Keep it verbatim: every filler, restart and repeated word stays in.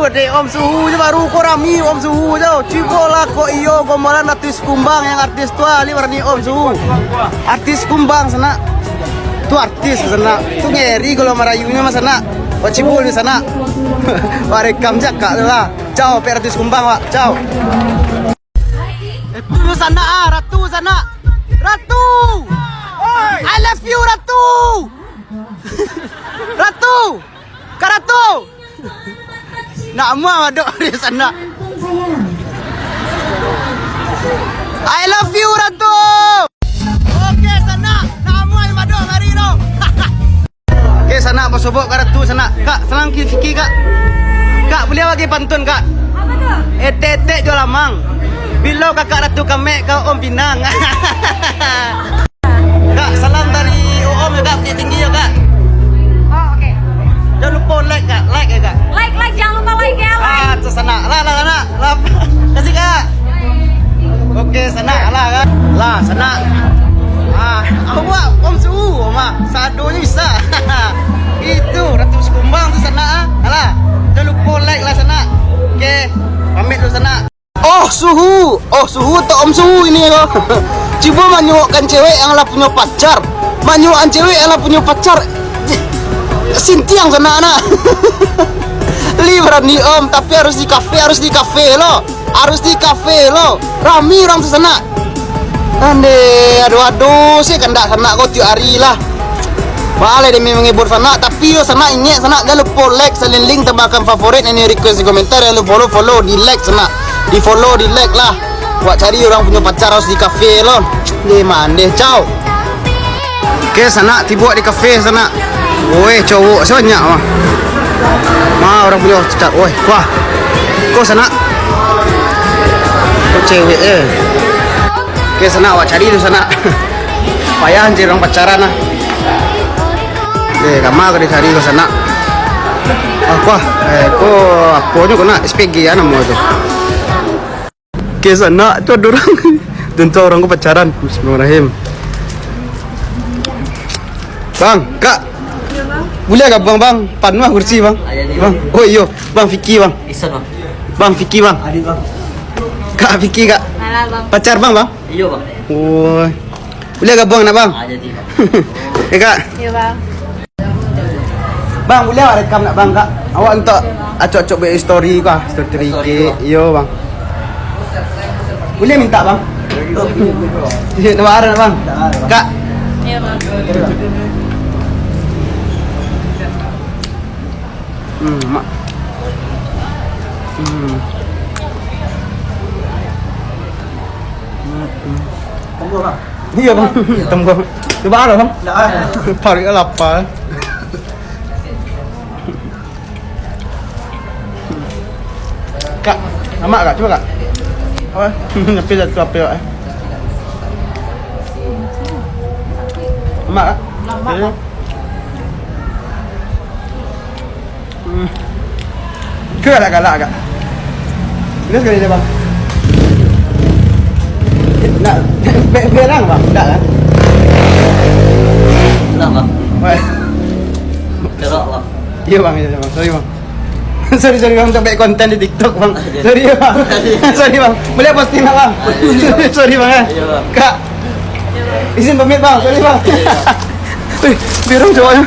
Dek Om Suhu je baru ko rami, Om Suhu je. Cubolah kok iyo gombalan artis kumbang yang artis tu, ah, li barani Om Suhu. Artis kumbang sanak. Tu artis sanak. Tu ngeri kalau Marayunyo mah sanak. Wak cibul ni sanak. Wak rekam jakak tu lah. Ciao, pek artis kumbang, Wak. Ciao. Ratu sanak, ah, Ratu sanak. Ratu. I love you, Ratu. Ratu. Kak Ratu. Nak amuah madok di sanak. I love you, Ratu. Oke, sanak. Nak amuah madok mari, dong. Oke, sanak, basobok Kak Ratu, sanak. Kak, salam ki-, Fiki, Kak. Kak, buliah bagi pantun, Kak? Apa tu? Etek-etek jo lamang. Bilo kakak Ratu Kamek ka Om Pinang. Kak, salam dari Om ya, Kak. Bukittinggi ya, Kak. Oh, oke. Jangan lupa like, Kak. Like ya, Kak. Like, like, jangan lupa like ya, like. Ah, tu sanak. Lah, lah, lah, lah. Lah. Kasih, Kak. Oke, sanak. Lah, Kak. Lah, sanak. Ah, awak Om Suhu, Om, ah. Sadonyo bisa. Itu, Ratu Sikumbang tu sanak, ah. Alah. Jangan lupa like lah, sanak. Oke. Pamit dulu, sanak. Oh, Suhu. Oh, Suhu atau Om Suhu ini ko. Cubo manyuokkan cewek yang lah punyo pacar. Manyuokkan cewek yang lah punyo pacar. Sintiang sanak, nak. Li barani, Om, tapi harus di kafe, harus di kafe lo. Harus di kafe lo. Rami urang tu sanak. Ande, aduh, aduh, sih kandak sanak ko tiok ari lah. Baleh demi menghibur sanak, tapi yo sanak ingek sanak, jangan lupo like, salin link, tambahkan favorit, ini request di komentar, jangan lupo follow, follow, di like sanak, di follow, di like lah. Wak cari urang punyo pacar harus di kafe lo. Deh mandeh, ciao. Oke sanak, tibo di kafe sanak. Woi, cowok sabanyak mah. Mah urang punyo pacar, woi, kuah. Ko sanak. Ko cewek eh. Oke sanak, wak cari tu sanak. Payah anjir urang pacaran lah. Eh, kama ka dicari ko sanak. Ah, kuah. Eh, ko apo nyo ko nak? S P G ya namo tu. Oke sanak, tu ado urang. Tentu urang ko pacaran. Bismillahirrahmanirrahim. Bang, Kak. Buliah gabuang, Bang? Panuah kursi, Bang. Bang. Oh iyo, Bang Fiki, Bang. Isan, Bang. Bang Fiki, Bang. Adi, Bang. Kak Fiki, Kak. Alah, Bang. Pacar, Bang, Bang? Iyo, Bang. Woi. Buliah gabuang nak, Bang? Ah, jadi, Bang. Ya, Kak? Iya, Bang. Bang, buliah awak rekam nak, Bang, Kak? Awak untuk acok-acok buat story kah? Story, story, Kak. Iyo, Bang. Buliah minta, Bang? Iya, nama arah, Bang? Kak? Iya, Bang. Hmm, mak. Hmm. Hmm, hmm. Tunggu, Bang. Iya, Bang. Tunggu. Coba ada, Bang. Nggak ada. Parik lapar. Kak, amak, Kak, cuba, Kak. Apa? Tapi satu apa, Kak, eh? Amak, Kak? Amak, Kak. Hmm. Ke galak-galak agak. Ini sekali dia, Bang. Nak, be-, belang, Bang? Tak, kan? Lah, Bang. Weh. Kerak, Bang. Iya, Bang, iya, Bang. Sorry, Bang. Sorry, sorry, Bang. Untuk buat konten di TikTok, Bang. Iya. Sorry, Bang. Iya. Sorry, Bang. Boleh posting, Bang? Ah, iya, iya. Sorry, Bang, eh. Iya, Bang. Kak. Izin pamit, Bang. Sorry, Bang. Iya, iya. Wih, biru cowoknya.